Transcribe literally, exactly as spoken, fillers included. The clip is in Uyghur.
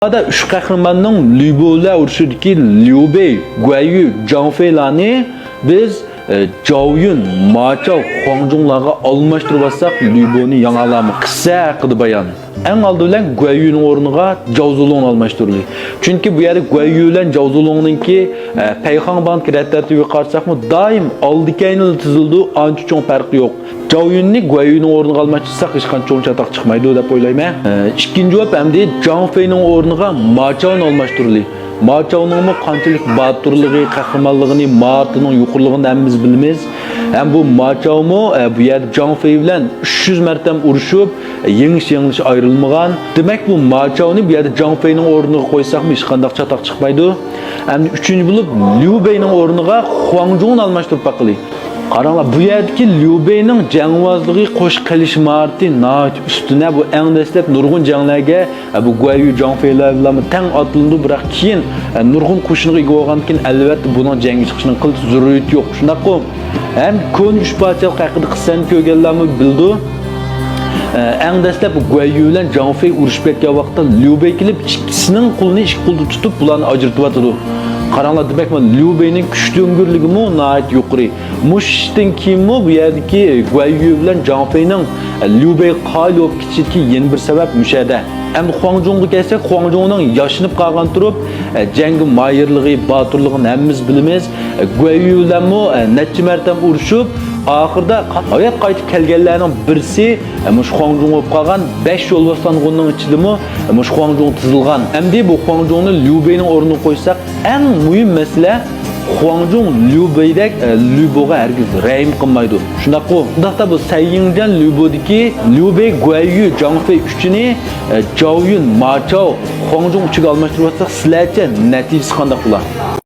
ئۈچ قەھرىماننىڭ ليۇبو بىلەن ئۇرۇشىدىكى ليۇبېي، گۇەييۈ، جاڭفېيلارنى بىز، ئە، جاۋيۈن، ماچاۋ، خۇاڭجۇڭلارغا ئالماشتۇرۇۋالساق، ليۇبونى ياڭاقلارمۇ قىسسە ھەققىدە بايان. ئەڭ ئالدى بىلەن گۇەييۈنىڭ ئورنىغا جاۋزۇلۇڭنى ئالماشتۇرىلى. چۈنكى بۇ يەردە گۇەييۈ بىلەن جاۋزۇلۇڭنىڭكى، ئە، پەيخاڭ بانكى رەت تەرتىپىگە قارىساقمۇ، دائىم ئالدى كەينىلا تىزىلىدۇ، ئانچە چوڭ پەرقى يوق. جاۋيۈننى گۇەييۈنىڭ ئورنىغا ئالماشتۇرساق، ھېچقانچە چوڭ چاتاق چىقمايدۇ دەپ ئويلايمەن. ئە، ئىككىنچى جاۋاب ئەمدى جاڭفېينىڭ ئورنىغا ماچاۋنى ئالماشتۇرىلى. ماچاۋنىڭمۇ قانچىلىك باتۇرلۇقى، قەھرىمانلىقىنى، ماھارىتىنىڭ يۇقىرىلىقىنى ھەممىمىز بىلىمىز. ھەم بۇ ماچاۋمۇ، ئە، بۇ يەردە جاڭفېي بىلەن ئۈچ يۈز مەرتەم ئۇرۇشۇپ، يېڭىش-يېڭىلىش ئايرىلمىغان. دېمەك، بۇ ماچاۋنى بۇ يەردە جاڭفېينىڭ ئورنىغا قويساقمۇ ھېچقانداق چاتاق چىقمايدۇ. ئەمدى ئۈچىنچى بولۇپ، ليۇبېينىڭ ئورنىغا خۇاڭجۇڭنى ئالماشتۇرۇپ باقىلى. قاراڭلار، بۇ يەردىكى ليۇبېينىڭ جەڭۋازلىقى، قوشۇق قىلىش ماھارىتى ناھايىتى ئۈستۈن. بۇ ئەڭ دەسلەپ نۇرغۇن جەڭلەرگە، بۇ گۇەييۈ، جاڭفېيلار بىلەنمۇ تەڭ ئاتلىنىدۇ، بىراق كېيىن، نۇرغۇن قوشۇنغا ئىگە بولغاندىن كېيىن، ئەلۋەتتە، بۇنىڭ جەڭگە چىقىشنىڭ قىلچە زۆرۈرىيىتى يوق، شۇنداققۇ؟ ھەم كونا ئۈچ پادىشاھلىق ھەققىدە قىسسەنى كۆرگەنلەرمۇ بىلىدۇ. ئەڭ دەسلەپ گۇەييۈ بىلەن جاڭفېي ئۇرۇشۇپ كەتكەن ۋاقىتتا ليۇبېي كېلىپ، ئىككىسىنىڭ قولىنى ئىككى قولدا تۇتۇپ، بۇلارنى ئاجرىتىۋاتىدۇ. قاراڭلار، دېمەك، مانا ليۇبېينىڭ كۈچتە ئۈنگۈرلۈكىمۇ ناھايىتى يۇقىرى. مۇشۇ ئىشتىن كېيىنمۇ بۇ يەردىكى گۇەييۈ بىلەن جاڭفېينىڭ ليۇبېيغا قايىل بولۇپ كېتىشىدىكى يەنە بىر سەۋەب مۇشۇ يەردە. ئەمدى خۇاڭجۇڭغا كەلسەك، خۇاڭجۇڭنىڭ ياشىنىپ قالغان تۇرۇپ، جەڭگە ماھىرلىقى، باتۇرلۇقىنى ھەممىمىز بىلىمىز. گۇەييۈ بىلەنمۇ نەچچە مەرتەم ئۇرۇشۇپ، ئاخىرىدا ھايات قايتىپ كەلگەنلەرنىڭ بىرسى مۇشۇ خۇاڭجۇڭ بولۇپ قالغان. بەش يولۋاس تانغۇننىڭ ئىچىدىمۇ مۇشۇ خۇاڭجۇڭ تىزىلغان. ئەمدى بۇ خۇاڭجۇڭنى ليۇبېينىڭ ئورنىغا قويساق، ئەڭ مۇھىم مەسىلە خۇاڭجۇڭ ليۇبېيدەك، ئە، ليۇبوغا ھەرگىز رەھىم قىلمايدۇ. شۇنداققۇ؟ ئۇنداقتا بۇ سەييىڭجيەن ليۇبودىكى ليۇبېي، گۇەييۈ، جاڭفېي ئۈچىنى، ئە، جاۋيۈن، ماچاۋ، خۇاڭجۇڭ ئۈچىگە ئالماشتۇرۇۋاتساق، سىلەرچە نەتىجىسى قانداق بولا؟